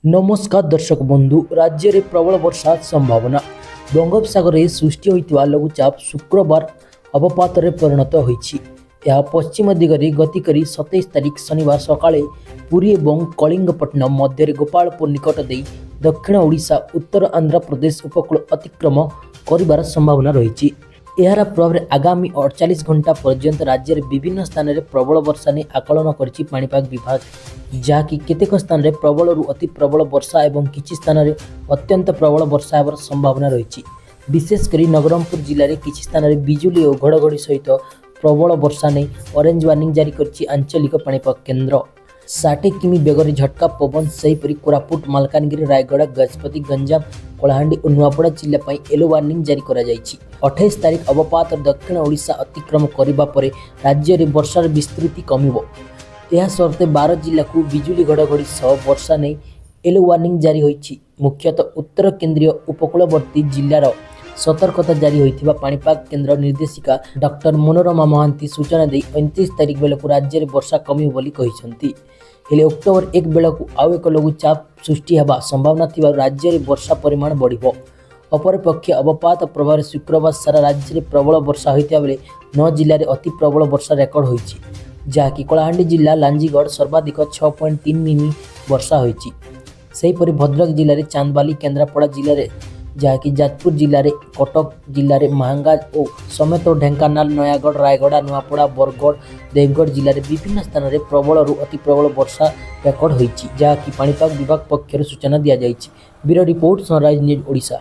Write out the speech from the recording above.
ନମସ୍କାର ଦର୍ଶକ ବନ୍ଧୁ, ରାଜ୍ୟରେ ପ୍ରବଳ ବର୍ଷା ସମ୍ଭାବନା। ବଙ୍ଗୋପସାଗରରେ ସୃଷ୍ଟି ହୋଇଥିବା ଲଘୁଚାପ ଶୁକ୍ରବାର ଅବପାତରେ ପରିଣତ ହୋଇଛି। ଏହା ପଶ୍ଚିମ ଦିଗରେ ଗତି କରି 27 ତାରିଖ ଶନିବାର ସକାଳେ ପୁରୀ ଏବଂ କଳିଙ୍ଗପଟନମ ମଧ୍ୟରେ ଗୋପାଳପୁର ନିକଟ ଦେଇ ଦକ୍ଷିଣ ଓଡ଼ିଶା, ଉତ୍ତର ଆନ୍ଧ୍ରପ୍ରଦେଶ ଉପକୂଳ ଅତିକ୍ରମ କରିବାର ସମ୍ଭାବନା ରହିଛି। ଏହାର ପ୍ରଭାବରେ ଆଗାମୀ 48 ଘଣ୍ଟା ପର୍ଯ୍ୟନ୍ତ ରାଜ୍ୟରେ ବିଭିନ୍ନ ସ୍ଥାନରେ ପ୍ରବଳ ବର୍ଷା ନେଇ ଆକଳନ କରିଛି ପାଣିପାଗ ବିଭାଗ, ଯାହାକି କେତେକ ସ୍ଥାନରେ ପ୍ରବଳରୁ ଅତି ପ୍ରବଳ ବର୍ଷା ଏବଂ କିଛି ସ୍ଥାନରେ ଅତ୍ୟନ୍ତ ପ୍ରବଳ ବର୍ଷା ହେବାର ସମ୍ଭାବନା ରହିଛି। ବିଶେଷ କରି ନବରଙ୍ଗପୁର ଜିଲ୍ଲାରେ କିଛି ସ୍ଥାନରେ ବିଜୁଳି ଓ ଘଡ଼ଘଡ଼ି ସହିତ ପ୍ରବଳ ବର୍ଷା ନେଇ ଅରେଞ୍ଜ ୱାର୍ଣ୍ଣିଂ ଜାରି କରିଛି ଆଞ୍ଚଳିକ ପାଣିପାଗ କେନ୍ଦ୍ର। 60 କିମି ବେଗରେ ଝଟକା ପବନ। ସେହିପରି କୋରାପୁଟ, ମାଲକାନଗିରି, ରାୟଗଡ଼ା, ଗଜପତି, ଗଞ୍ଜାମ, କଳାହାଣ୍ଡି ଓ ନୂଆପଡ଼ା ଜିଲ୍ଲା ପାଇଁ ୟେଲୋ ୱାର୍ଣ୍ଣିଂ ଜାରି କରାଯାଇଛି। 28 ତାରିଖ ଅବପାତ ଦକ୍ଷିଣ ଓଡ଼ିଶା ଅତିକ୍ରମ କରିବା ପରେ ରାଜ୍ୟରେ ବର୍ଷାର ବିସ୍ତୃତି କମିବ। ଏହା ସତ୍ତ୍ୱେ 12 ଜିଲ୍ଲାକୁ ବିଜୁଳି ଘଡ଼ଘଡ଼ି ସହ ବର୍ଷା ନେଇ ୟେଲୋ ୱାର୍ଣ୍ଣିଂ ଜାରି ହୋଇଛି। ମୁଖ୍ୟତଃ ଉତ୍ତର କେନ୍ଦ୍ରୀୟ ଉପକୂଳବର୍ତ୍ତୀ ଜିଲ୍ଲାର ସତର୍କତା ଜାରି ହୋଇଥିବା ପାଣିପାଗ କେନ୍ଦ୍ର ନିର୍ଦ୍ଦେଶିକା ଡକ୍ଟର ମନୋରମା ମହାନ୍ତି ସୂଚନା ଦେଇ 29 ତାରିଖ ବେଳକୁ ରାଜ୍ୟରେ ବର୍ଷା କମିବ ବୋଲି କହିଛନ୍ତି। ହେଲେ ଅକ୍ଟୋବର 1 ବେଳକୁ ଆଉ ଏକ ଲଘୁଚାପ ସୃଷ୍ଟି ହେବା ସମ୍ଭାବନା ଥିବାରୁ ରାଜ୍ୟରେ ବର୍ଷା ପରିମାଣ ବଢ଼ିବ। ଅପରପକ୍ଷେ ଅବପାତ ପ୍ରଭାବରେ ଶୁକ୍ରବାର ସାରା ରାଜ୍ୟରେ ପ୍ରବଳ ବର୍ଷା ହୋଇଥିବା ବେଳେ ନଅ ଜିଲ୍ଲାରେ ଅତି ପ୍ରବଳ ବର୍ଷା ରେକର୍ଡ ହୋଇଛି, ଯାହାକି କଳାହାଣ୍ଡି ଜିଲ୍ଲା ଲାଞ୍ଜିଗଡ଼ ସର୍ବାଧିକ 6.3 ମିମି ବର୍ଷା ହୋଇଛି। ସେହିପରି ଭଦ୍ରକ ଜିଲ୍ଲାରେ ଚାନ୍ଦବାଲି, କେନ୍ଦ୍ରାପଡ଼ା ଜିଲ୍ଲାରେ, ଯାହାକି ଯାଜପୁର ଜିଲ୍ଲାରେ, କଟକ ଜିଲ୍ଲାରେ ମାହାଙ୍ଗା ଓ ସମେତ ଢେଙ୍କାନାଳ, ନୟାଗଡ଼, ରାୟଗଡ଼ା, ନୂଆପଡ଼ା, ବରଗଡ଼, ଦେବଗଡ଼ ଜିଲ୍ଲାରେ ବିଭିନ୍ନ ସ୍ଥାନରେ ପ୍ରବଳରୁ ଅତି ପ୍ରବଳ ବର୍ଷା ରେକର୍ଡ ହୋଇଛି, ଯାହାକି ପାଣିପାଗ ବିଭାଗ ପକ୍ଷରୁ ସୂଚନା ଦିଆଯାଇଛି। Bureau report, sunrise news Odisha.